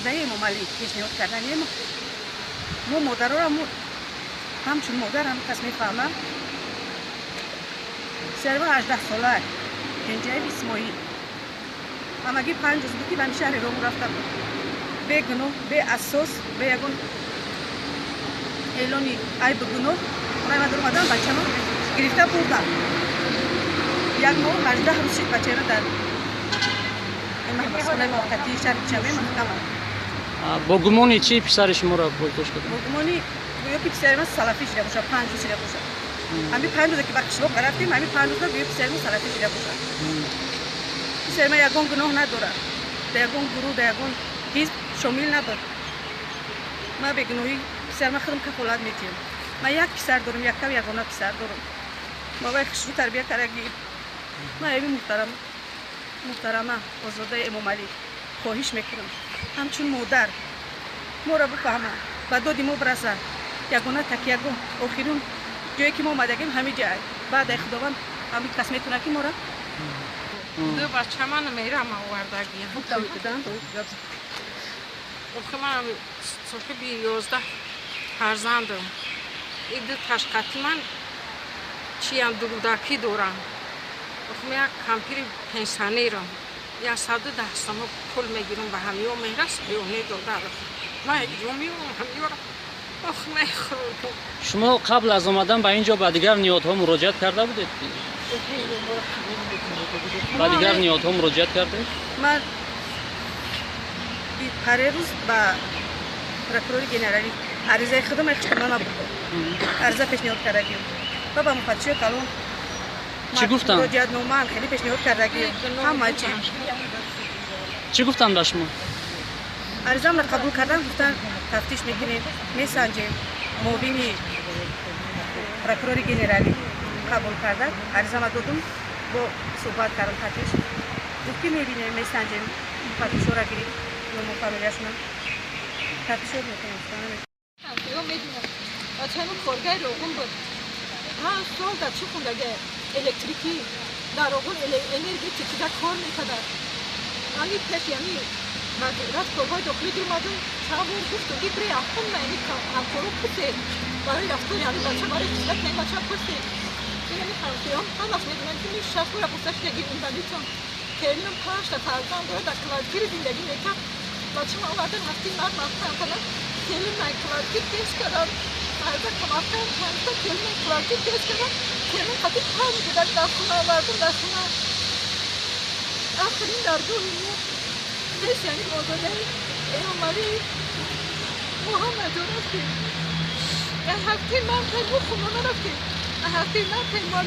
Озодаи Эмомалӣ пешниҳод карданем. Мо модароро ҳамчун модар ҳам кас мефаҳмам. Писари 18 сола, Кенҷаев Исмоил, ҳамагӣ 5 рӯз буд, ки ба шаҳри Роғун рафта буд. Бегуноҳ, беасос, бе ягон эълони айбу гуноҳ хонаи ман омадан, бачама гирифта бурдам. Як моҳ 18 рӯз шид, бачаро дар маҳбасхонаи муваққатии шаҳри Душанбе маҳкаманд. Бо гумони чӣ писари шуморо боздошт карданд? Бо гумони гӯё ки писари ман салафӣ шида бошад, 5 рӯз шида бошад. Ҳамин 5 рӯзе ки ба қишлоқ рафтем, ҳамин 5 рӯза гӯё писари ман салафӣ шида бошад. Писари ман ягон гуноҳ надорад, дар ягон гурӯҳ, дар ягон ҳизб шомил набуд. Ман бегуноҳии писари ман худам кафолат метиҳам. Ман як писар дорам, яккав ягона писар дорам. Ма вай хушрӯ тарбия кардагӣ. Ман эви муҳтарам, муҳтарама Озодаи Эмомалӣ хоҳиш мекунам, ҳамчун модар моро бифаҳма, ба доди мо бираса. Ягона такягоҳ, охирун ҷое ки мо омадагим, ҳамин ҷай. Баъд ай Худованд, ҳамин кас метавонад, ки мора Ду бача ман мерам овардагиям. Охи, ман соҳиби 11 фарзандам. И ду ташқати ман чиям, дурудакӣ дорам. Охи, ман як кампири пенсионерам. 110 сомо пул мегирам, ба ҳамиё мерас, беоне додар. Ман ҷо меёрам ҳамиёра? Ох, мехӯрам. Шумо қабл аз омадан ба ин ҷо ба дигар ниҳодҳо муроҷиат карда будед? Ба дигар ниҳодҳо муроҷиат кардед? Ман парерӯз ба прокурори генералӣ аризаи худам хушкона набуд, ариза пешниҳод кардагим ва ба муфаттишои калон. Чӣ гуфтанд? Муроҷиатномаам хеле пешниҳод кардагим, ҳама чи. Чӣ гуфтанд ба шумо? Аризамро қабул кардан, гуфтанд, тафтиш мекунем, месанҷем. Муовини прокурори генералӣ қабул карда, аризама додум, бо суҳбат кардам тафтиш. Гуфт, ки мебинем, месанҷем, муфаттишора гирифт, ному фамилияшона, тафтишот мекунем. Медонам, бачаи коргари Роғун буд. 5 сол дар чӣ хондага, электрикӣ, дар Роғун энергетикида кор мекард. Ами пеш ями вазорат корҳои дохилӣ омадум, чанд бор гуфтум, ки бре ахунна ами ҳамкоро пурсед, барои рафтори ами бача, барои хислати ами бача пурсед. Ами ҳамсоён ҳамаш медонанд, ки ми шаш бора пурса шудаги инвалидтон. Келинам панҷта фарзанд дорад, дар квартира зиндагӣ мекард. Бачама овардан, ҳафти мард маҳкам кардам, келин ман квартир пеш кардам, фарзандам маҳкам, панҷта келин квартир пеш кардам. Келин қати панҷ кӯдак дар хона овардум, дар хона. Охирин даргоҳи мо пеш, яъни Озодаи Эмомалӣ, мо ҳама ҷо рафтем. Ҳафти мард мо хона нарафтем. Ҳафти мард мо